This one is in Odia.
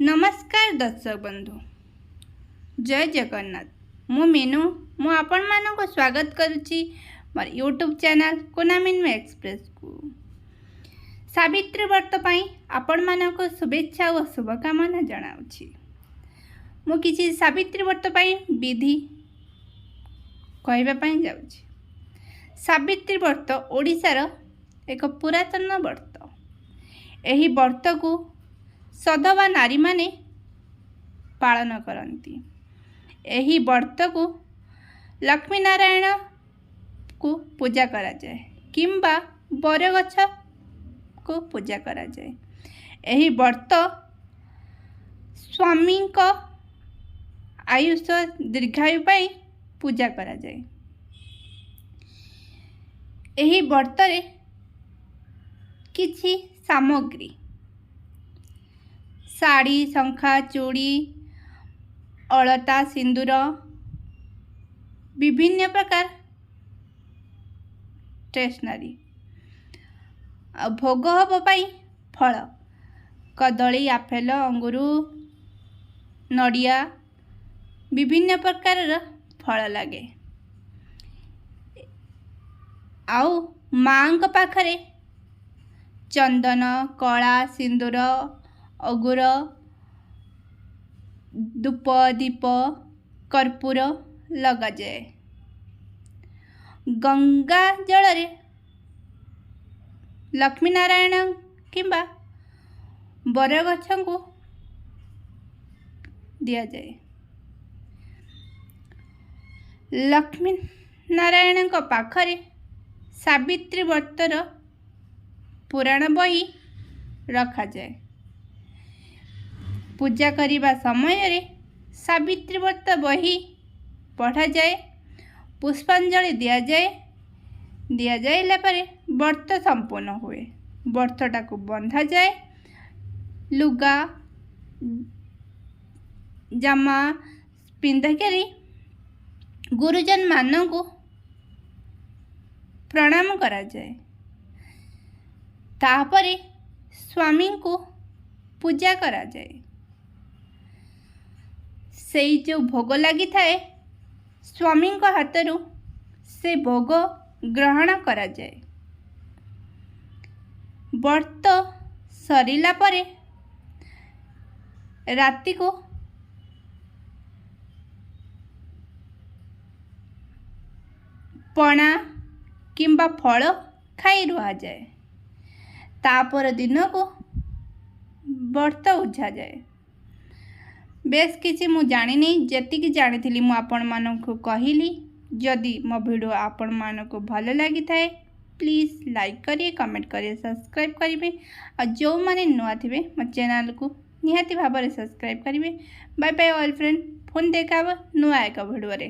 ନମସ୍କାର ଦର୍ଶକ ବନ୍ଧୁ, ଜୟ ଜଗନ୍ନାଥ। ମୁଁ ମିନୁ, ମୁଁ ଆପଣମାନଙ୍କୁ ସ୍ୱାଗତ କରୁଛି ମୋର ୟୁଟ୍ୟୁବ୍ ଚ୍ୟାନେଲ୍ କୁନା ମିନୁ ଏକ୍ସପ୍ରେସକୁ। ସାବିତ୍ରୀ ବ୍ରତ ପାଇଁ ଆପଣମାନଙ୍କୁ ଶୁଭେଚ୍ଛା ଓ ଶୁଭକାମନା ଜଣାଉଛି। ମୁଁ କିଛି ସାବିତ୍ରୀ ବ୍ରତ ପାଇଁ ବିଧି କହିବା ପାଇଁ ଯାଉଛି। ସାବିତ୍ରୀ ବ୍ରତ ଓଡ଼ିଶାର ଏକ ପୁରାତନ ବ୍ରତ। ଏହି ବ୍ରତକୁ ସଧବା ନାରୀମାନେ ପାଳନ କରନ୍ତି। ଏହି ବ୍ରତକୁ ଲକ୍ଷ୍ମୀନାରାୟଣକୁ ପୂଜା କରାଯାଏ କିମ୍ବା ବରଗଛକୁ ପୂଜା କରାଯାଏ। ଏହି ବ୍ରତ ସ୍ୱାମୀଙ୍କ ଆୟୁଷ ଦୀର୍ଘାୟୁ ପାଇଁ ପୂଜା କରାଯାଏ। ଏହି ବ୍ରତରେ କିଛି ସାମଗ୍ରୀ ଶାଢ଼ୀ, ଶଙ୍ଖା, ଚୁଡ଼ି, ଅଳତା, ସିନ୍ଦୁର, ବିଭିନ୍ନ ପ୍ରକାର ଷ୍ଟେସନାରୀ ଆଉ ଭୋଗ ହେବ ପାଇଁ ଫଳ, କଦଳୀ, ଆପେଲ, ଅଙ୍ଗୁର, ନଡ଼ିଆ, ବିଭିନ୍ନ ପ୍ରକାରର ଫଳ ଲାଗେ। ଆଉ ମାଆଙ୍କ ପାଖରେ ଚନ୍ଦନ, କଳା ସିନ୍ଦୁର, ଅଗୁର, ଧୂପ, ଦୀପ, କର୍ପୂର ଲଗାଯାଏ। ଗଙ୍ଗା ଜଳରେ ଲକ୍ଷ୍ମୀନାରାୟଣ କିମ୍ବା ବରଗଛଙ୍କୁ ଦିଆଯାଏ। ଲକ୍ଷ୍ମୀ ନାରାୟଣଙ୍କ ପାଖରେ ସାବିତ୍ରୀ ବ୍ରତର ପୁରାଣ ବହି ରଖାଯାଏ। ପୂଜା କରିବା ସମୟରେ ସାବିତ୍ରୀ ବ୍ରତ ବହି ପଢ଼ାଯାଏ, ପୁଷ୍ପାଞ୍ଜଳି ଦିଆଯାଏ। ଦିଆଯାଇଲା ପରେ ବ୍ରତ ସମ୍ପୂର୍ଣ୍ଣ ହୁଏ। ବ୍ରତଟାକୁ ବନ୍ଧାଯାଏ। ଲୁଗା ଜାମା ପିନ୍ଧିକରି ଗୁରୁଜନମାନଙ୍କୁ ପ୍ରଣାମ କରାଯାଏ। ତାପରେ ସ୍ୱାମୀଙ୍କୁ ପୂଜା କରାଯାଏ। ସେଇ ଯେଉଁ ଭୋଗ ଲାଗିଥାଏ, ସ୍ୱାମୀଙ୍କ ହାତରୁ ସେ ଭୋଗ ଗ୍ରହଣ କରାଯାଏ। ବ୍ରତ ସରିଲା ପରେ ରାତିକୁ ପଣା କିମ୍ବା ଫଳ ଖାଇ ରୁହାଯାଏ। ତାପର ଦିନକୁ ବ୍ରତ ଉଝାଯାଏ। ବେଶ କିଛି ମୁଁ ଜାଣିନି, ଯେତିକି ଜାଣିଥିଲି ମୁଁ ଆପଣମାନଙ୍କୁ କହିଲି। ଯଦି ମୋ ଭିଡ଼ିଓ ଆପଣମାନଙ୍କୁ ଭଲ ଲାଗିଥାଏ, ପ୍ଲିଜ୍ ଲାଇକ୍ କରିବେ, କମେଣ୍ଟ କରିବେ, ସବସ୍କ୍ରାଇବ୍ କରିବେ। ଆଉ ଯେଉଁମାନେ ନୂଆ ଥିବେ, ମୋ ଚ୍ୟାନେଲକୁ ନିହାତି ଭାବରେ ସବସ୍କ୍ରାଇବ୍ କରିବେ। ବାଏ ବାଏ ଅଲ୍ ଫ୍ରେଣ୍ଡ, ପୁଣି ଦେଖା ହେବ ନୂଆ ଏକ ଭିଡ଼ିଓରେ।